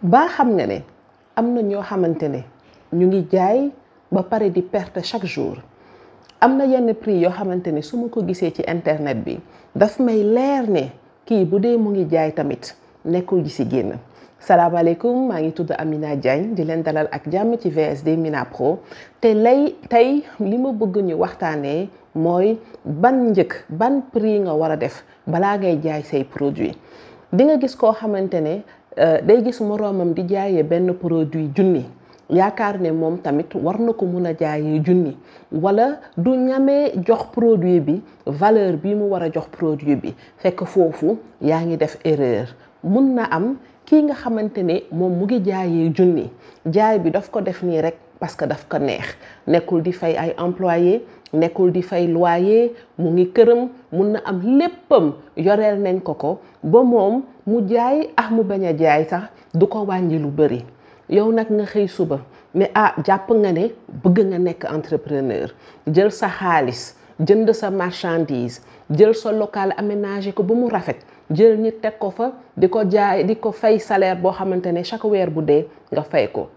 baa xam nga ne am na ñoo xamante ne ñu ngi jaay ba pare di perte chaque jour. am na yenn prix yoo xamante ne su ma ko gisee ci internet bi daf may leer ne kii bu dee mu ngi jaay tamit nekkul di si génn. salaamaaleykum, maa ngi tudd Amina Diagne di leen dalal ak jàmm ci VSD Mina Pro te tey li ma bëgg ñu waxtaanee mooy ban njëkk ban prix nga war a def balaa ngay jaay say produit. di nga gis koo xamante ne day gis moroomam di jaayee benn produit junni yaakaar ne moom tamit war na ko mun a jaayee junni wala du ñamee jox produit bi valeur bi mu war a jox produit bi fekk foofu yaa ngi def erreur. mun na am kii nga xamante ne moom mu ngi jaayee junni jaay bi daf ko def nii rek parce que daf ko neex nekkul di fay ay employé nekkul di fay loyer mu ngi këram mun na am léppam yoreel nañ ko ba moom mu jaay mu bañ a jaay sax du ko wàññi lu bëri. yow nag nga xëy suba ne jàpp nga ne bëgg nga nekk entrepreneur jël sa xaalis jënd sa marchandise jël sa local aménagé ko ba mu rafet jël nit teg ko fa di ko jaay di ko fay salaire boo xamante ne chaque weer bu dee nga fay ko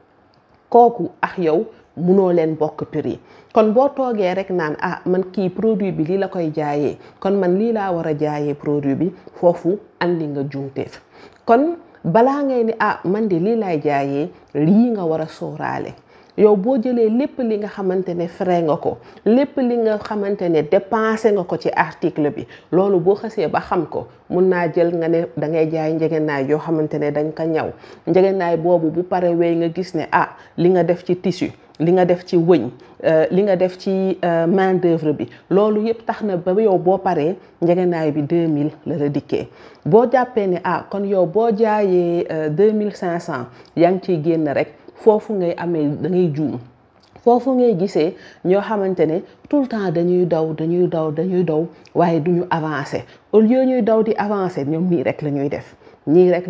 kooku yow munoo leen bokk prix. kon boo toogee rek naan man kii produit bi lii la koy jaayee kon man lii laa war a jaayee produit bi foofu andi nga juumteef. kon balaa ngay ni man de lii laay jaayee lii nga war a sóoraale. yow boo jëlee lépp li nga xamante ne frais nga ko lépp li nga xamante ne dépensé nga ko ci article bi loolu boo xasee ba xam ko mun naa jël nga ne da ngay jaay njëgënaay yoo xamante ne dañ ko ñaw njëgënaay boobu bu pare wey nga gis ne li nga def ci tissu li nga def ci wëñ li nga def ci main d'œuvre bi loolu yëpp tax na ba yow boo paree njëgënaay bi 2000 la dikkee. boo jàppee ne kon yow boo jaayee 2500 yaa ngi ciy génn rek foofu ngay amee da ngay juum. foofu ngay gisee ñoo xamante ne tout le temps dañuy daw waaye duñu avancer au lieu ñuy daw di avancer ñoom nii rek la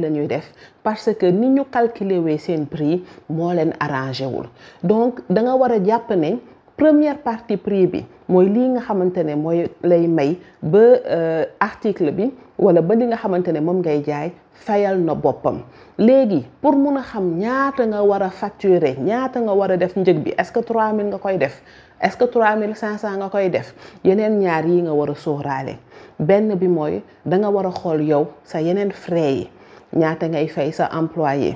ñuy def parce que ni ñu calculer wee seen prix moo leen arrangé wul. donc da nga war a jàpp ne première partie prix bi mooy lii nga xamante ne mooy lay may ba article bi wala ba li nga xamante ne moom ngay jaay fayal na boppam. léegi pour mun a xam ñaata nga war a facturer ñaata nga war a def njëg bi est-ce que 3000 nga koy def est-ce que 3500 nga koy def yeneen ñaar yi nga war a sóoraale. benn bi mooy da nga war a xool yow sa yeneen frais yi ñaata ngay fay sa employé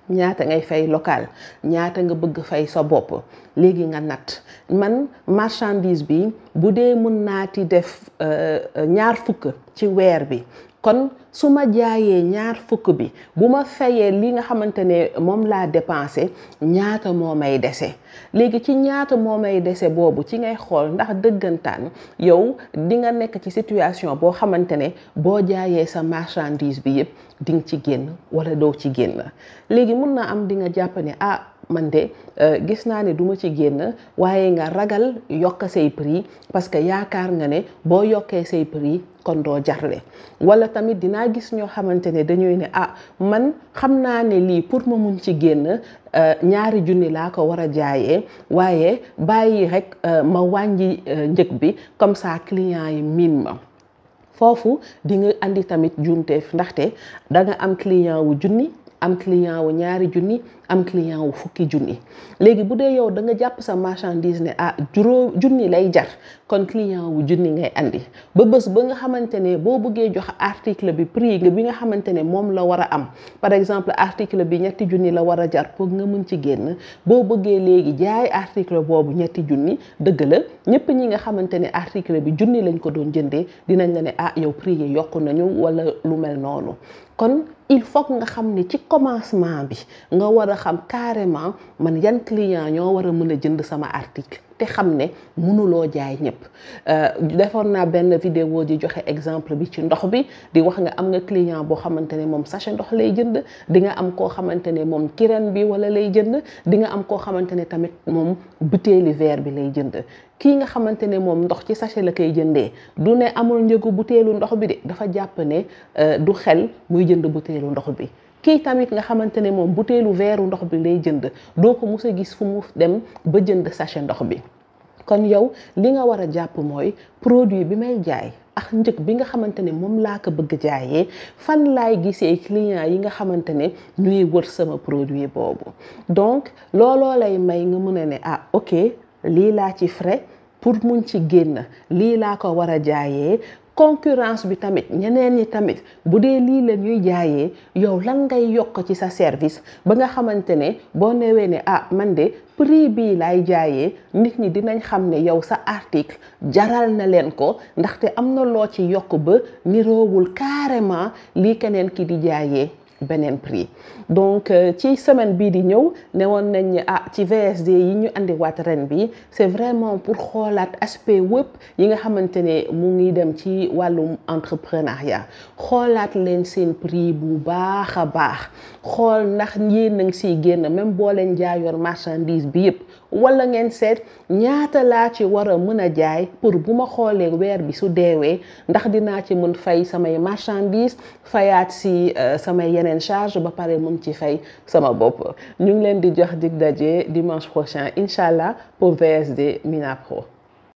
ñaata ngay fay local ñaata nga bëgg fay sa bopp. léegi nga natt man marchandise bi bu dee mun naati def 20 ci weer bi kon su ma jaayee 20 bi bu ma fayee li nga xamante ne moom laa dépensé ñaata moo may dese. léegi ci ñaata moo may dese boobu ci ngay xool ndax dëggantaan yow di nga nekk ci situation boo xamante ne boo jaayee sa marchandise bi yëpp di nga ci génn wala doo ci génn. léegi mun na am di nga jàpp ne man de gis naa ne duma ci génn waaye nga ragal yokk say prix parce que yaakaar nga ne boo yokkee say prix kon doo jarle. wala tamit dinaa gis ñoo xamante ne dañuy ne man xam naa ne lii pour ma mun ci génn 2000 laa ko war a jaayee waaye bàyyi rek ma wàññi njëg bi comme ça client yi miin ma. foofu di nga andi tamit juumteef ndaxte da nga am client wu junni am client wu 2 am client wu 10 léegi bu dee yow da nga jàpp sa marchandise ne junni lay jar kon client wu junni ngay andi ba bés ba nga xamante ne boo bëggee jox article bi prix bi nga xamante ne moom la war a am. par exemple article bi 2 la war a jar pour nga mën ci génn boo bëggee léegi jaay article boobu 2 dëgg la ñëpp ñi nga xamante ne article bi junni lañ ko doon jëndee dinañ la ne yow prix yi yokku nañu wala lu mel noonu. kon il faut nga xam ne ci commencement bi nga war a xam carrément man yan client ñoo war a mën a jënd sama article te xam ne mënuloo jaay ñëpp. defoon naa benn vidéo di joxe exemple bi ci ndox bi di wax nga am nga client boo xamante ne moom sachet ndox lay jënd di nga am koo xamante ne moom kirène bi wala lay jënd di nga am koo xamante ne tamit moom butéeli verre bi lay jënd. kii nga xamante ne moom ndox ci sachet la koy jëndee du ne amul njëgu butéelu ndox bi de dafa jàpp ne du xel muy jënd butéelu ndox bi. kii tamit nga xamante ne moom butéelu verre ndox bi lay jënd doo ko mus a gis fu mu dem ba jënd sachet ndox bi. kon yow li nga war a jàpp mooy produit bi may jaay ak njëg bi nga xamante ne moom laa ko bëgg jaayee fan laay gisee client yi nga xamante ne ñuy wër sama produit boobu. Donc looloo lay may nga mën a ne ah ok lii laa ci frais pour mun ci génn lii laa ko war a jaayee. Concurrence bi tamit ñeneen ñi tamit bu dee lii la ñuy jaayee yow lan ngay yokk ci sa service ba nga xamante ne boo newee ne ah man de prix bii laay jaayee nit ñi dinañ xam ne yow sa article jaral na leen ko ndaxte am na loo ci yokk ba niroowul carrément lii keneen ki di jaayee beneen prix. Donc ci semaine bii di ñëw ne woon nañ ah ci VSD yi ñu andiwaat ren bi c'est vraiment pour xoolaat aspect wëpp yi nga xamante ne mu ngi dem ci wàllum entrepreneuriat xoolaat leen seen prix bu baax a baax xool ndax yéen a ngi siy génn même boo leen jaayoon marchandise bi yëpp wala ngeen seet ñaata laa ci war a mën a jaay pour bu ma xoolee weer bi su deewee ndax dinaa ci mën fay samay marchandise fayaat si samay yeneen charge ba pare mën ci fay sama bopp. Ñu ngi leen di jox dig daje dimanche prochain incha allah pour VSD Mina Pro.